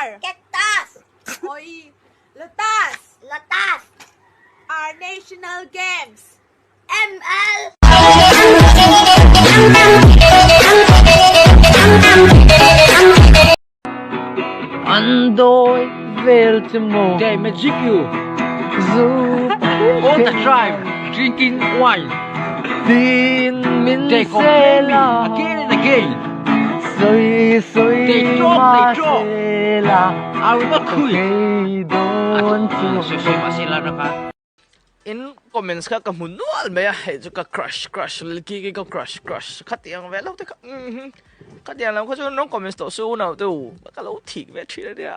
Are. Cactus. Oi. Lotus. Lotus. Our national games. ML. An dawi vel che maw. They magic you. Zu All the time drinking wine. Tin min They complain me sela. again and again. Sawi sawi They talk, ma they talk. sela. I will not quit. Kei dawn chu. Sawi sawi ma sela raka. In comments kha ka hmu nual mai a, hei chu ka crush crush lki khi ka crush crush khatiang ve lo te kha umm khatiang lam kha chu rawn comments tawh su unau te u ka lo thik ve thin a nia.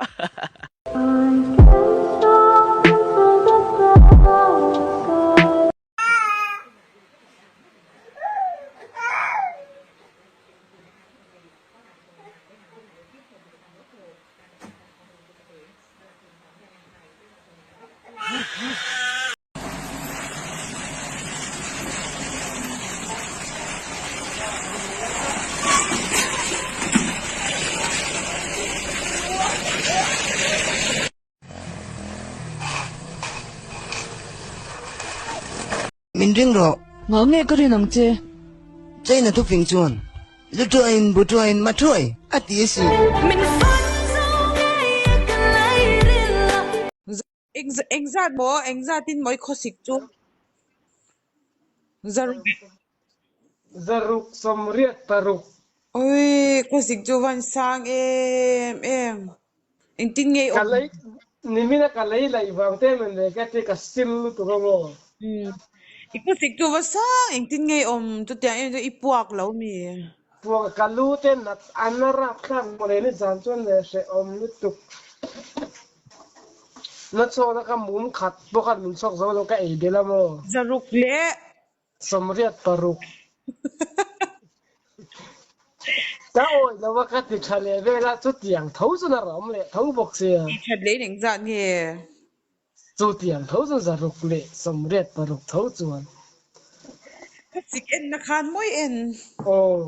Min ring rawh. Ngah nge ka rin ang che? China thufing chuan Lu thuaiin bu thuaiin ma thuai a ti a si. Engzat maw engzatin maw i khawsik chu? Zaruk. Zaruk sawmriat paruk. Oi khawsik chu van sang em em. Engtin nge i Ka awm? lei nimina ka lei laih vang te men ve ka ti ka sil lutuk a maw. I khawsik chu va sang engtin nge i awm? Chutiang em chu i puak lo mi? Puak ka lu te nat an a rapthlak mawle ni zan chuan leh hrehawm lutuk. Na chhawna ka mum khat pawh khan min chhawk zo lo ka ei belh a maw? Zaruk leh. 86. Ka awih lo a ka ti tha leh vel a, chutiang tho chuan a ram leh tho bawk sia. Ti that leh in engzat nge? Chutiang tho chuan 186 tho chuan. Ka chik en na khan mawi en. Aw.